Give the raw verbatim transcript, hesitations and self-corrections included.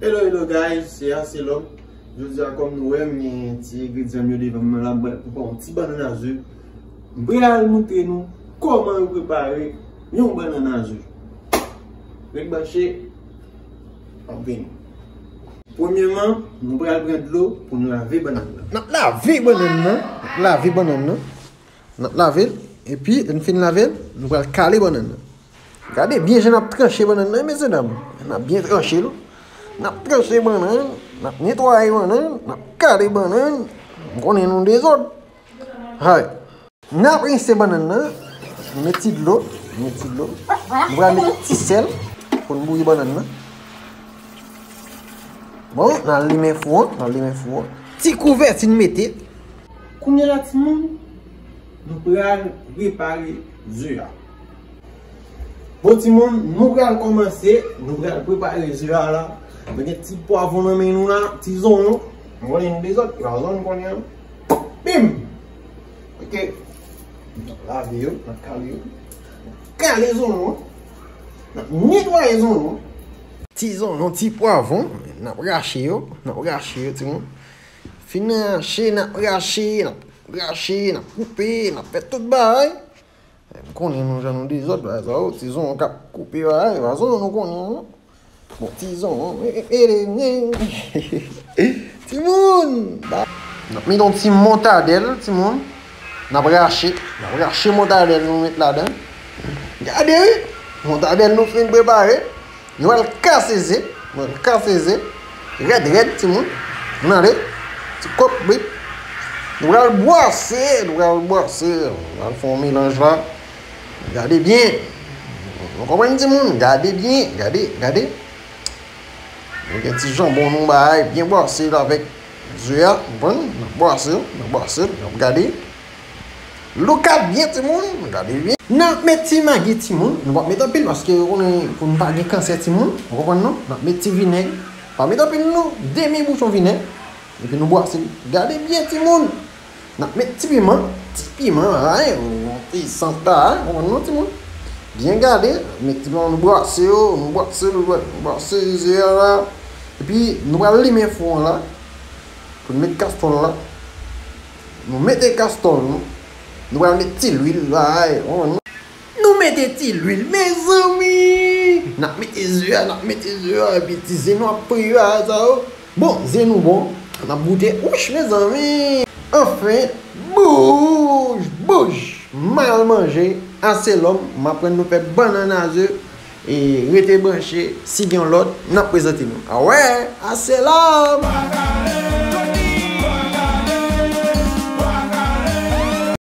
Hello, hello guys, se Aselòm. Jodi a, kòm nou wè, m gen ti engredyan m yo devan m nan la, m pral prepare yon ti bannann a ze. M pral montre nou kòman yo prepare yon bannann a ze. Ret branche, m ap vini. Premyèman, nou pral pran dlo pou n lave bannann nan. N ap lave bannann nan, n ap lave bannann nan. N ap lave l, epi lè n fin lave l, nou pral kale bannann nan. Gade byen jan n ap tranche bannann nan, mesye dam. N ap byen tranche l. N ap tranche bannann, n ap netwaye bannann, n ap kale bannann. M konnen nou dezòd. Hay. N ap rense bannann nan, nou met ti dlo, nou met ti dlo. Nou pral met ti sèl pou n bouyi bannann nan. Bon, n al limen fou an, n al limen fou an. Ti kouvèti n mete. Kounye a la, timoun, nou pral prepare ze a. Bon, timoun, nou pral kòmanse, nou pral prepare ze a la. Nou gen ti pwavwon nan men nou la, ti zonyon. Nou konnen nou dezòd, pwavwon nou konnen an. Bim! Ok. N ap lave yo, n ap kale yo. Kale zonyon. N ap netwaye zonyon. Ti zonyon, ti pwavwon, n ap rache yo, n ap rache yo, timoun. Fin rache, n ap rache, n ap rache, n ap koupe, n ap fè tout bagay. M konnen nou jan nou dezòd, bagay sa yo, ti zonyon k ap koupe bagay, pa zonyon nou konnen, non? Bon, ti zonyon, e, e, e, e, e. Timoun! Ba. N ap met yon ti montadèl, timoun. N ap rache, n ap rache montadèl nou met ladan. Gade, wi! Montadèl nou fin prepare. Nou al kase ze, nou al kase ze. Rèd, rèd, timoun. Nou ale. Ti kòb, wi. Nou pral bwase, nou pral bwase. Nou pral fè yon melanj la. Gade byen. Nou konprann, timoun? Gade byen, gade, gade. Nou gen ti janbon nou bay, byen bwase l avèk ze a, konprann? N ap bwase l, n ap bwase l, n ap gade. Look at byen, timoun, gade byen. N ap met ti magi, timoun. Nou p ap met anpil paske ou konnen pou n pa gen kansè, timoun. Ou konprann, non? N ap met ti vinèg. Pa met anpil, non. Demi bouchon vinèg. Epi nou bwase l. Gade byen, timoun. N ap met ti piman. Ti piman, ay, yon ti sans la, ou konprann, non, timoun? Byen gade. Met ti piman, nou bwase yo, nou bwase, nou bwase ze a la. Epi, nou pral limen fou an la. Pou n met kastwòl la. Nou mete kastwòl nou. Nou pral met ti lwil la, ay, ou konprann, non? Nou mete ti lwil, mezanmi! N ap mete ze a, n ap mete ze a, epi ti ze nou ap pri a, sa yo. Bon, ze nou bon, n ap goute. Wouch, mezanmi! Anfen, bouj, bouj! Mal manje, Aselòm, m aprann nou fè bannann a ze. E rete branche, si gen yon lòt, n ap prezante nou. Awè, Aselòm!